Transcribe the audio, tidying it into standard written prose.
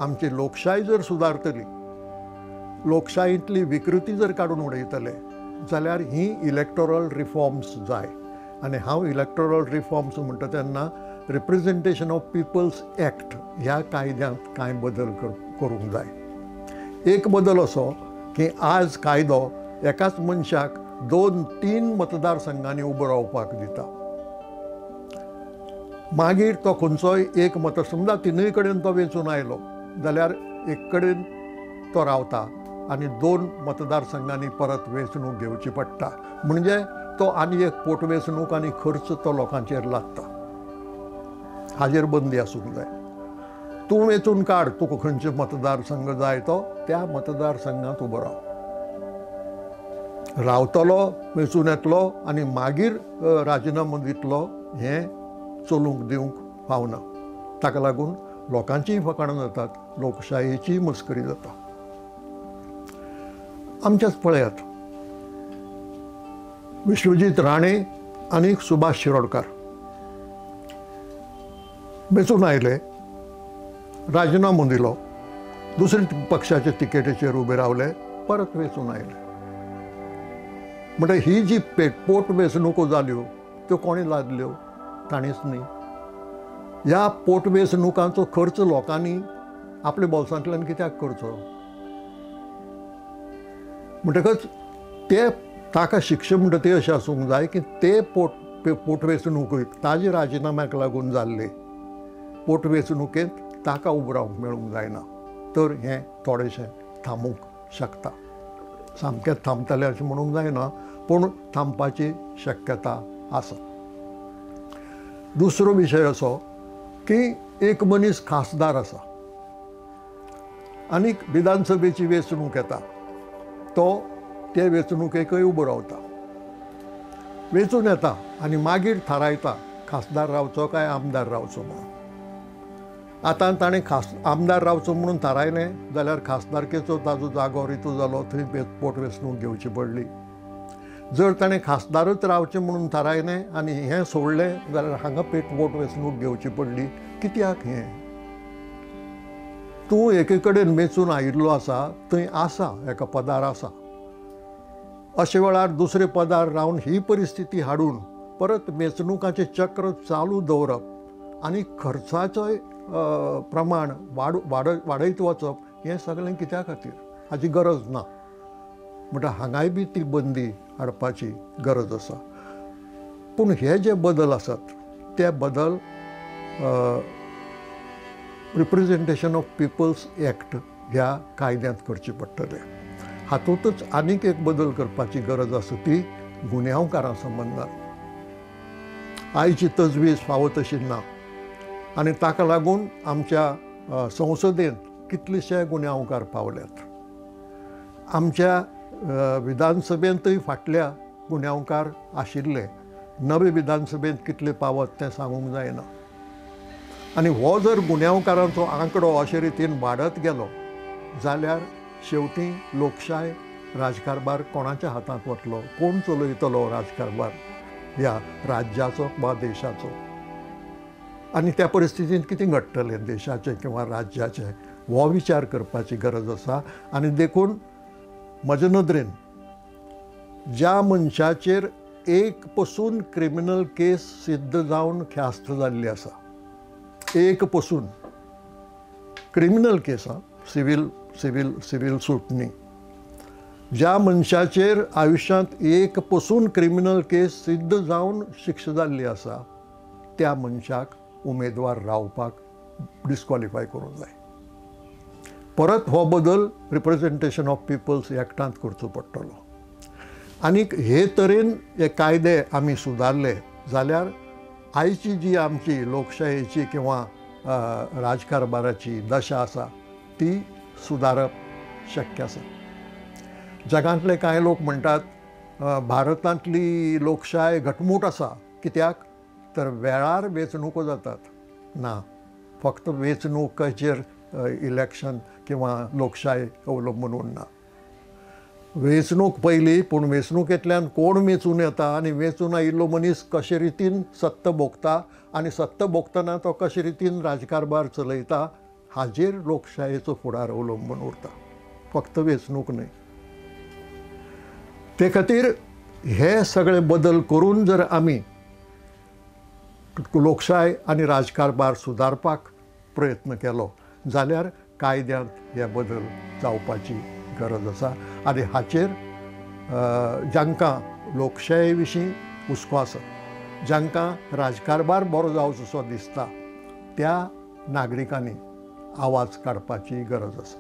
आमची लोकशाय जर सुदारतली, लोकशायेंतली विकृती जर काडून उडयतले जाल्यार ही इलेक्टोरल रिफॉर्म्स जाय. आनी हांव इलेक्टोरल रिफॉर्म्स म्हणटा तेन्ना रिप्रेजेंटेशन ऑफ पिपल्स एक्ट ह्या कायद्यांत कांय बदल करूंक जाय. एक बदल असो की आज कायदो एकाच मनशाक 2-3 मतदारसंघांनी उबो रावपाक दिता. मागीर तो खंयचोय एक मत, समजा 3 कडेन तो वेंचून आयलो जाल्यार एक कडेन तो रावता आनी 2 मतदारसंघांनी परत वेंचणूक घेवची पडटा. म्हणजे तो आनी एक पोटवेंचणूक आनी खर्च तो लोकांचेर लागता. हाजेर बंदी आसूंक जाय. तूं वेंचून काड, तुका खंयचे मतदारसंघ जाय तो त्या मतदारसंघांत उबो राव, रावतलो, वेंचून येतलो आनी मागीर राजिनामो दितलो, हें चलूंक दिवंक फावना. ताका लागून लोकांचीय फकाणां जातात, लोकशायेचीय मस्करी जाता. आमच्याच पळयात, विश्वजीत राणे आनी सुभाष शिरोडकार वेंचून आयले, राजिनामो दिलो, दुसरे पक्षाचे तिकेटीचेर उबे रावले, परत वेंचून आयले. म्हणटकीर ही जी पोट वेंचणुको जाल्यो त्यो कोणें लादल्यो? ताणीच न्ही. ह्या पोट वेंचणुकांचो खर्च लोकांनी आपल्या बोल्सांतल्यान कित्याक करचो? म्हणटकच ते ताका शिक्षा म्हणटा ती अशें आसूंक जाय की ते पोटवेंचणुकूय ताजे राजिनाम्याक लागून जाल्ले पोटवेंचणुकेंत ताका उबो रावंक मेळूंक जायना. तर हें थोडेशें थांबूंक शकता. सामकें थांबतलें अशें म्हणूंक जायना, पूण थांबपाची शक्यता आसा. दुसरो विशय असो की एक मनीस खासदार आसा आनी विधानसभेची वेंचणूक येता, तो ते वेंचणुकेकय उबो रावता, वेंचून येता आनी मागीर थारायता खासदार रावचो काय आमदार रावचो म्हणून. आतां ताणें आमदार रावचो म्हणून थारायलें जाल्यार खासदारकेचो ताजो जागो रितो जालो, थंय पोटवेंचणूक घेवची पडली. जर ताणें खासदारच रावचें म्हणून थारायलें आनी हें सोडलें जाल्यार हांगा पोटवेंचणूक घेवची पडली. कित्याक हें? तूं एके कडेन वेंचून आयिल्लो आसा, थंय आसा, एका पदार आसा, अशे वेळार दुसरे पदार रावन ही परिस्थिती हाडून परत वेंचणुकांचें चक्र चालू दवरप आनी खर्चाचोय प्रमाण वाडयत वचप हें सगळें कित्या खातीर? हाची गरज ना. म्हणटा हांगाय बी ती बंदी हाडपाची गरज आसा. पूण हे जे बदल आसात ते बदल रिप्रेजेंटेशन ऑफ पिपल्स एक्ट ह्या कायद्यांत करचे पडटले. हातूंतच आनीक एक बदल करपाची गरज आसा ती गुन्यांवकारां संबंदान. आयची तजवीज फावो तशी ना आनी ताका लागून आमच्या संसदेंत कितलेशे गुन्यांवकार पावल्यात. आमच्या विधानसभेंतूय फाटल्या गुन्यांवकार आशिल्ले, नवे विधानसभेंत कितले पावत तें सांगूंक जायना. आनी हो जर गुन्यांवकारांचो आंकडो अशे रितीन वाडत गेलो जाल्यार शेवटी लोकशाय राजकारभार कोणाच्या हातांत वतलो? कोण चलयतलो राजकारभार ह्या राज्याचो वा देशाचो? आनी त्या परिस्थितींत कितें घडटलें देशाचें किंवा राज्याचें, हो विचार करपाची गरज आसा. आनी देखून म्हजे नदरेन ज्या मनशाचेर एक पसून क्रिमिनल केस सिद्ध जावन ख्यास्त जाल्ली आसा, एक पसून क्रिमिनल केस, आं, सिवील सिवील सिवील सूट न्ही, ज्या मनशाचेर आयुश्यांत एक पसून क्रिमिनल केस सिद्ध जावन शिक्षा जाल्ली आसा त्या मनशाक उमेदवार रावपाक डिस्क्वॉलिफाय करूंक जाय. परत हो बदल रिप्रेजेंटेशन ऑफ पिपल्स एक्टांत करचो पडटलो. आनीक हे तरेन हे कायदे आमी सुदारले जाल्यार आयची जी आमची लोकशायेची किंवा राजकारभाराची दशा आसा ती सुदारप शक्य आसा. जगांतले कांय लोक म्हणटात भारतांतली लोकशाय घटमूट आसा, कित्याक तर वेळार वेंचणुको जातात. ना, फक्त वेंचणुकाचेर इलेक्शन किंवा लोकशाय अवलंबून उरना. वेंचणूक पयली, पूण वेंचणुकेंतल्यान कोण वेंचून येता आनी वेंचून आयिल्लो मनीस कशे रितीन सत्ता भोगता आनी सत्ता भोगतना तो कशे रितीन राजकारभार चलयता हाजेर लोकशायेचो फुडार अवलंबून उरता, फक्त वेंचणूक न्हय. ते खातीर हे सगळे बदल करून जर आमी लोकशाय आनी राजकारभार सुदारपाक प्रयत्न केलो जाल्यार कायद्यांत हे बदल जावपाची गरज आसा. आनी हाचेर जांकां लोकशाये विशीं हुस्को आसा, जांकां राजकारभार बरो जावचो सो दिसता, त्या नागरिकांनी आवाज काडपाची गरज आसा.